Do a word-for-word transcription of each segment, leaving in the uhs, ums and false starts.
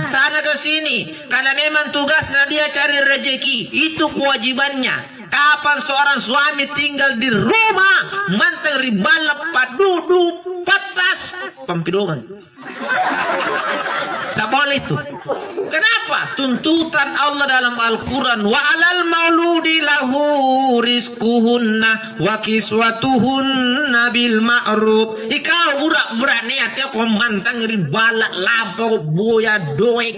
sana ke sini, karena memang tugasnya dia cari rezeki, itu kewajibannya. Kapan seorang suami tinggal di rumah, mantang ri balla, padudu, pattas, pampidongang. Tak boleh itu. Kenapa? Tuntutan Allah dalam Al-Quran, "Wa alal mauludi lahu rizquhunna wa kiswatuhunna bil ma'ruf." Ikau burak-burak niat ya, kau mantang ri balla, lampa, boya doe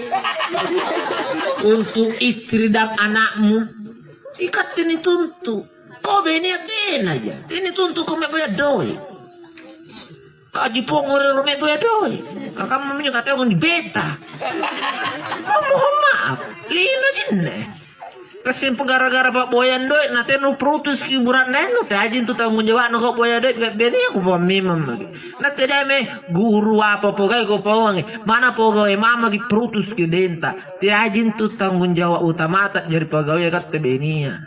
untuk istri dan anakmu. Ikatte nituntu. Kau bene tenaja. Tena tuntu kau meboya doe. Kaji pongoro meboya doe. Kamu minyo kata kau ni beta. Oh, mohon maaf. Lino jinne. Kasi gara-gara pa'boyang doe', na tena nupurutuski bura'nenu, teajing tu tanggung jawabnu kau boya doe', be-, bene aku pamimang maki. Na tedai me guru apa pogai kau pawangi, mana pogawe mamaki purutuski denta, teajing tu tanggung jawab utamata jari pagawe katte benia.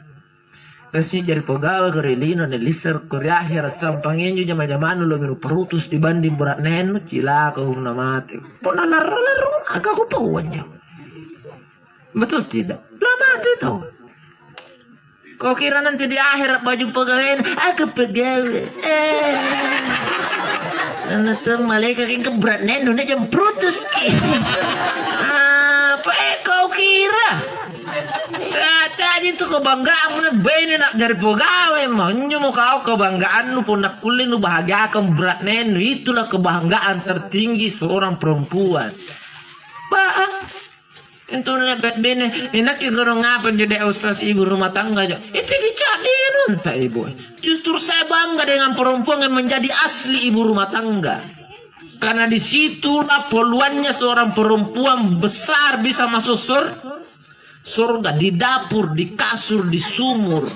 Kasi jari pagawe ko ri lino, ni lissarko ri ahera, sampang injo jama-jamanu lobi nupurutus dibanding bura'nenu, cilaka umna mate. Pona larro-larro, aga kupauanjo. Betul tidak? Lah mati tau. Kau kira nanti di akhirat baju pegawai, aku pegawai. Eh. Karena tuh malaikat yang keberat nenu, nih jam protes ki. Apa eh kau kira? Saat tadi tuh kebanggaanmu nih bene nak dari pegawai, manjo mau kau kebanggaanmu pun nak kulle nu bahagiakan berat nenu, itulah kebanggaan tertinggi seorang perempuan. Pak, Intu le'ba' bene, inakke godong apa njo de' Ustaz, ibu rumah tangga jo? Itu kica'di anunta, Ibu. Justru saya bangga dengan perempuan yang menjadi asli ibu rumah tangga. Karena di situlah poluannya seorang perempuan besar bisa masuk sur-, surga, di dapur, di kasur, di sumur.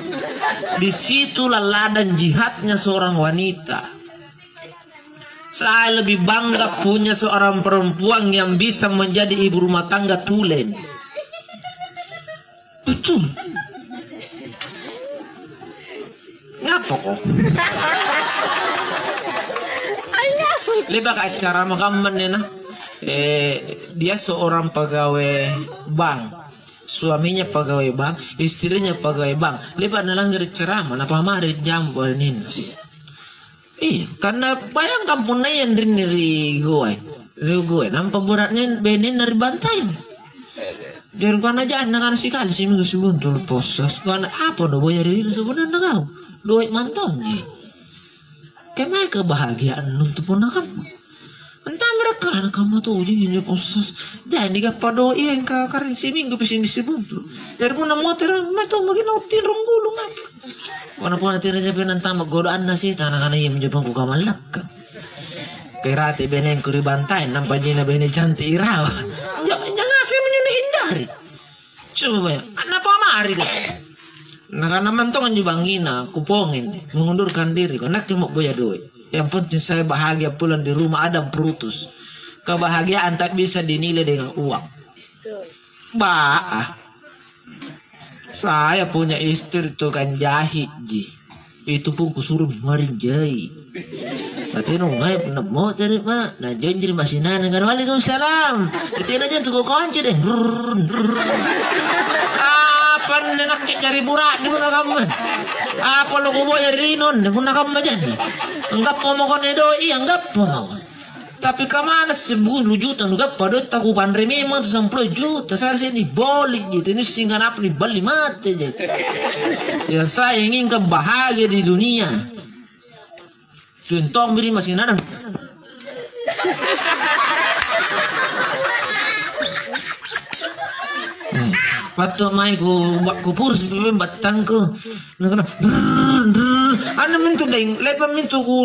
Di situlah ladang jihadnya seorang wanita. Saya lebih bangga punya seorang perempuan yang bisa menjadi ibu rumah tangga tulen. Betul. Ngapa kok? Le'baka acara makamman nena. Eh, dia seorang pegawai bank. Suaminya pegawai bank, istrinya pegawai bank. Le'ba' nalanggere' ceramah, napamari jambu arinina. Iya, karena bayangkan punna ia anrinni ri goai, ri goai, nampa bura'ne benenna ri bantaeng. Jari kana janna kana sikali siminggu sibuntu posso, kana apa do boya ri lino sebenarna kau? Doe' mantonji. Kemae kebahagiaan untuk punna kamma? Entah mereka anak kamma toji injo posso. Jadi gappa doe' engka kareng siminggu pisini sibuntu. Jari punna motera, matu mungkin nautinrong gulung. Punna-punna tena japi nantama' godaanna setang, nakana, "Iaminjo pangku kamallakka. Kairate benengku ri bantaeng, nampa jina bene cantik irawa." Nya-, nya ngaseng minjo nihindari. Coba bayang, napamari deh. Nakana mantong anjo bangngina, "Kupongeng, mengundurkan diri, ko nakke mo boya doe'. Yang penting saya bahagia pulang di rumah ada Brutus." Kebahagiaan tak bisa dinilai dengan uang. Ba, ah. Saya punya istri tukang jahit ji. Itu pun kusuro maring jai. Tapi nungai punna motere, Pak. Nah, jonjiri masinana kan, "Waalaikumsalam." Itu na jantu kukonci deh. Brrr, brrr. Apa nakke jari bura'ne punna kamma? Apa lo kuboya ri linon punna kamma jadi? Anggappa mako ne doi, anggappa mako. Tapi kamana seppulo juta nugappa doetta, kupanre memang tu sampulo juta, saya sini boli ji, tena singka napa niballi mate ji. Yang saya inginkan bahagia di dunia. Tuntong biri masih nadang. Hmm. Patto mai ku, ku purus battangku. Nakana, "Drrrr, drrrr." Anu mintu deng, lepa mintu ku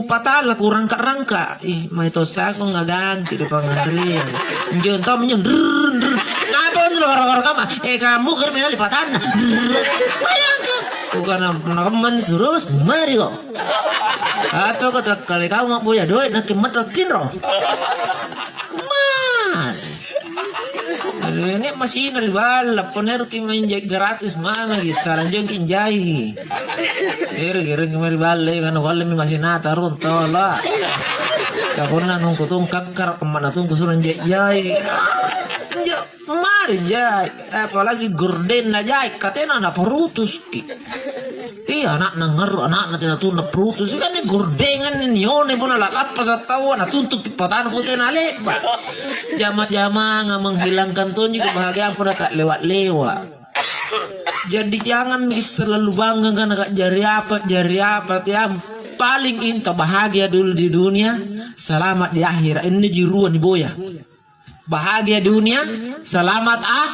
patala, ku rangka-rangka. Ih, mai tossako ngaganti di panganrian. Injo tau minjo, "Drrrr, drrrr." Apa untuk orang-orang kama? Eh, kamu kan minali patanna. Drrrr. Bayangkan. Bukan apa-apa, terus mari kok. Atau kau tak kali kau mau boya doe', nakke mata tinro. Mas. Aduh, ini masih ini ri balla', poneroki main jai gratis, mamaki, salang jengki jai. Ero-, ero ki mari balla', kan wallemi masih nata rontola. Ka punna nungku tung kakkara', mana tung kusurang jai-jai. Iya, mari jai, apalagi gordenna jai, katena naparutuski. Iya, ana'na ngarru, ana'na tena tunna parutus, kan ni gordengan ni nione puna la-, lappasa taua, natuntuki patana pun tena le'ba. Jama-jamanga menghilangkan tonji kebahagiaan puna tak lewat-lewat. Jadi jangan terlalu bangga karena jari apa, jari apa, tiam. Paling inta bahagia dulu di dunia, selamat di akhirat. Ini jiruan ni boya. Bahagia dunia, selamat ah.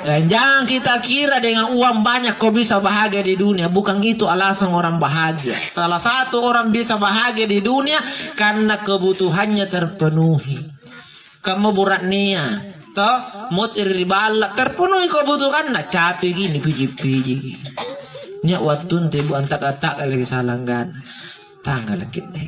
Dan jangan kita kira dengan uang banyak kau bisa bahagia di dunia. Bukan itu alasan orang bahagia. Salah satu orang bisa bahagia di dunia karena kebutuhannya terpenuhi. Kamma bura'nia, to, moteri ri balla, terpenuhi kebutuhanna, capeki nipiji-pijiki. Nia' wattunta ibu antaka-taka lagi salanggana. Tanggalaki deh.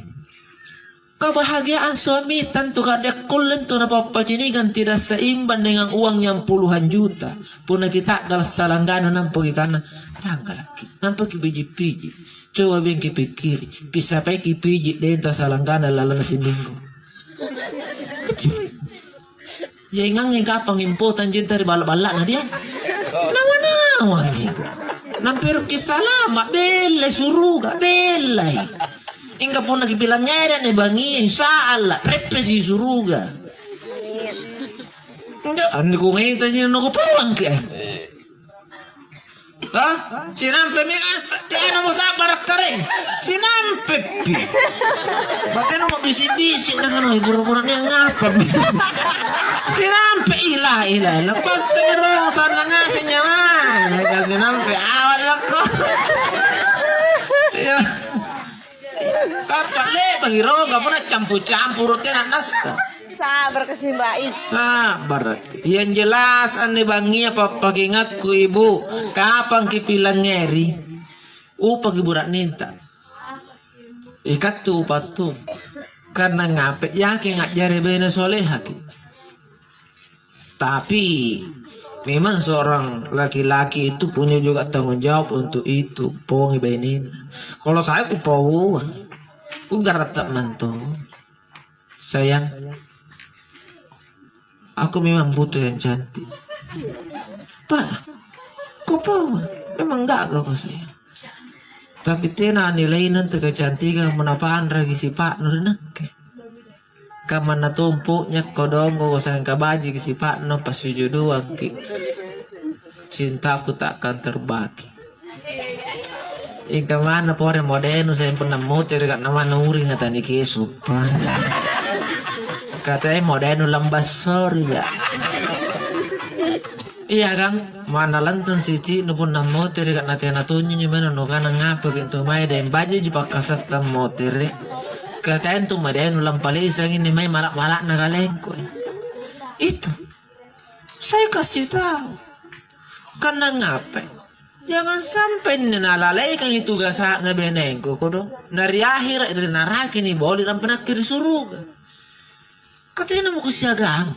Kebahagiaan suami tentu kade kulle tu napappacinikan tidak seimbang dengan uang yang puluhan juta. Punna kita gala salanggana nampa kikana, tanggalaki, nampa kipiji-piji. Coba bengki pikkiri, pisapaiki piji denta salanggana lalana siminggu. Jaingangi kapang impotang jinta ri balla-balla'na dia. Nawa-nawami. Namperukki salama, bellai suruga, bellai. Ingka punna kipilangngere ni bangi, insya Allah, peppesi suruga. Enggak, anne kungai tanya nukupauangki, eh. Hah? Sinampemi asa, tena mo sa'bara' karaeng. Sinampepi. Batena mo bisi-bisi na kanu, pura-pura nia' ngapa. Sinampe, ilah, ilah, ilah. Passami rong, sanna ngaseng nyawa. Ka sinampe, awal lako. Iya. Tappa' le'bangi roga, punna campu-campuru tena nassa. Sabaraka simbai. Sabaraki. Yang jelas anne bangngia pappakingakku, Ibu, kapang kipilangngeri, upaki bura'ninta. Ikattu upattu. Karena ngape yaking a'jari bene solehaki. Tapi memang seorang laki-laki itu punya juga tanggung jawab untuk itu, pongi bainenna. Kalau saya kupauang, kugaratta mantong. Sayang, aku memang butuh yang cantik. Pak, kupauang, memang gaga kau sayang. Tapi tena nilaina antu kecantikang punna panraki sipa'nu ri nakke. Kamanna tompo'nya kodongko sangka bajiki sipa'nu, passujudduangki. Cintaku takkan terbagi. Ingka manna pore modenu saya punna motere ka na manna uringa tani kesu. Katai modenu lambas sori ya. Iya, kang, manna lantang siti nu punna motere ka na tena tonji memang nukana ngapa gitu mae deng baji ji pakkasatta motere. Katai tu mae deng nu lampa lisang ini mae malak-malakna kalengku. Itu. Saya kasih tahu. Karena ngape? Jangan sampai nalalaikangi tugasa'na benengku kodong. Na ri akhira ri naraki niboli rampe nakke ri suruga. Katena mako siagang.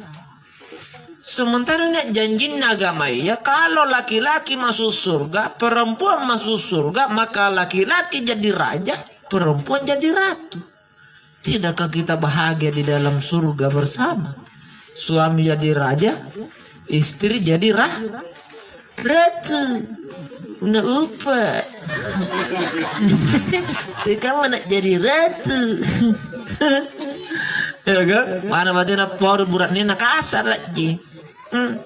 Sementara nia' janjinna agamaya, kalau laki-laki masuk surga, perempuan masuk surga, maka laki-laki jadi raja, perempuan jadi ratu. Tidakkah kita bahagia di dalam surga bersama? Suami jadi raja, istri jadi ra-, ratu. Punna uppa. Sikamma na jadi ratu. Ya kan? Mana batena pori bura'nena kasara'ji. Hmm.